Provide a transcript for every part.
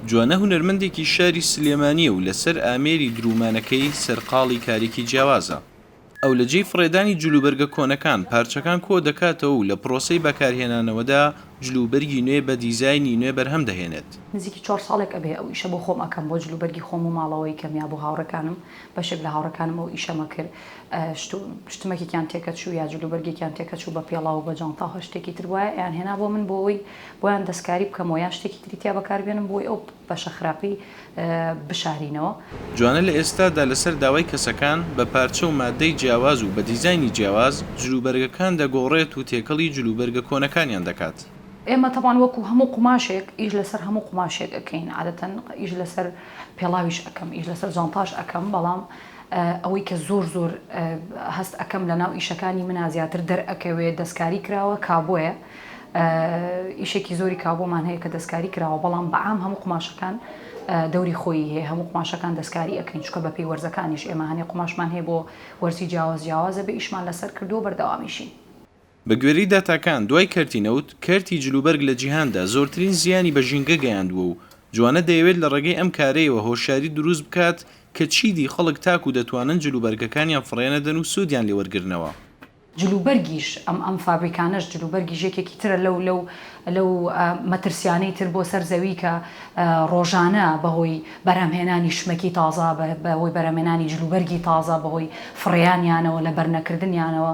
جوانە هونەرمەندێکی شاری سلێمانییە و لەسەر ئامێری دروومانەکەی سەرقاڵی کارێکی جیاوازە. ئەو لە جێی فڕێدانی جلوبەرگە کۆنەکان، پارچەکان کۆ دەکاتەوە و لە پرۆسەی بەکارهێنانەوەدا جلوبەرگی نوێ بە دیزاینی نوێ بەرهەم دەهێنێت. نزیکی چوار ساڵێک ئەبێ ئەو ئیشە بۆ خۆم ئەکەم بۆ جلوبەرگی خۆم و ماڵەوەی کەم یا بۆ هاوڕێکانم بەشێک لە هاوڕێکانم ئەو ئیشەمە کرد شت و شتمەکێکیان تێکەچوو یا جلوبەرگێکیان تێکەچوو بە پێڵاو و بە جانتا و هەر شتێکی تر بوایە ئەیان هێنا بۆ من بۆ ئەوەی بۆیان دەستکاری بکەمەوە یان شتێکی تری تیا بەکار بێنم بۆی ئەو بەشە خراپەی بشارینەوە. جوانە لە ئێستادا لەسەر داوای کەسەکان بە پارچە و ماددەی جیاواز و بە دیزاینی جیاواز جلوبەرگەکان دەگۆڕێت و تێکەڵی جلوبەرگە کۆنەکانیان دەکات. ئێمە تەبعەن وەکو هەموو قوماشێک ئیش لەسەر هەموو قوماشێک ئەکەین عادەتەن ئیش لەسەر پێڵاویش ئەکەم ئیش لەسەر جانتاش ئەکەم بەڵام ئەوەی کە زۆر زۆر هەست ئەکەم لەناو ئیشەکانی منا زیاتر دەرئەکەوێ دەستکاری کراوە کابۆیە ئیشێکی زۆری کابۆمان هەیە کە دەستکاری کراوە بەڵام بەعام هەموو قوماشەکان دەوری خۆیی هەیە هەموو قوماشەکان دەستکاری ئەکەین چونکە بەپێی وەرزەکانیش ئێمە هەنێ قوماشمان هەیە بۆ وەرزی جیاواز جیاوازە بێ ئیشمان لەسەر کردووە بەردەوامیشین. بە گوێرەی داتاکان، دوای کەرتی نەوت، کەرتی جلوبەرگ لە جیهاندا زۆرترین زیانی بە ژینگە گەیاندووە و جوانە دەیەوێت لە ڕێگەی ئەم کارەیەوە هۆشیاری دروست بکات کە چیدی خەڵک تاکو دەتوانن جلوبەرگەکانیان فڕێنەدەن و سوودیان لێوەرگرنەوە. جلوبەرگیش، ئەم ئەم فابریکانەش جلوبەرگیش یەکێکی ترە لەو لەو لەو مەترسیانەی تر بۆ سەر زەوی کە ڕۆژانە بەهۆی بەرهەمهێنانی شمەکی تازە، بەهۆی بەرهەمهێنانی جلوبەرگی تازە، بەهۆی فڕێیانیانەوە، لەبەرنەکردنیانەوە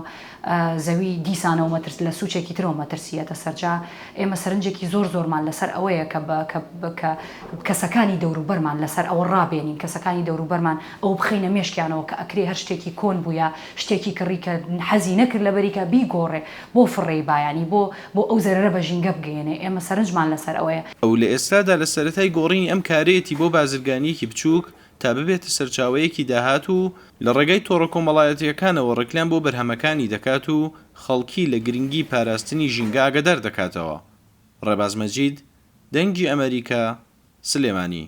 زەوی دیسانەوە مەترس لە سوچێکی ترەوە مەترسی یەتە سەر جا ئێمە سەرنجێکی زۆر زۆرمان لەسەر ئەوەیە کە بە کە کە کەسەکانی دەوروبەرمان لەسەر ئەوە ڕابێنین کەسەکانی دەوروبەرمان ئەوە بخەینە مێشکیانەوە کە ئەکرێ هەر شتێکی کۆن بوو یا شتێکی کڕی کە حەزی نەکرد لەبەری کە بیگۆڕێ بۆ فڕێی با یانی بۆ بۆ ئەو زەرەرە بە ژینگە بگەیەنێ ئێمە سەرنجمان لەسەر ئەوەیە. ئەو لە ئێستادا لە سەرەتای گۆڕینی ئەم کارەیەتی بۆ بازرگانییەکی بچووک تا ببێتە سەرچاوەیەکی داهات و لە ڕێگای تۆڕە کۆمەڵایەتییەکانەوە ڕیکلام بۆ بەرهەمەکانی دەکات و خەڵکی لە گرنگی پاراستنی ژینگە ئاگادار دەکاتەوە. ڕێباز مەجید، دەنگی ئەمەریکا، سلێمانی.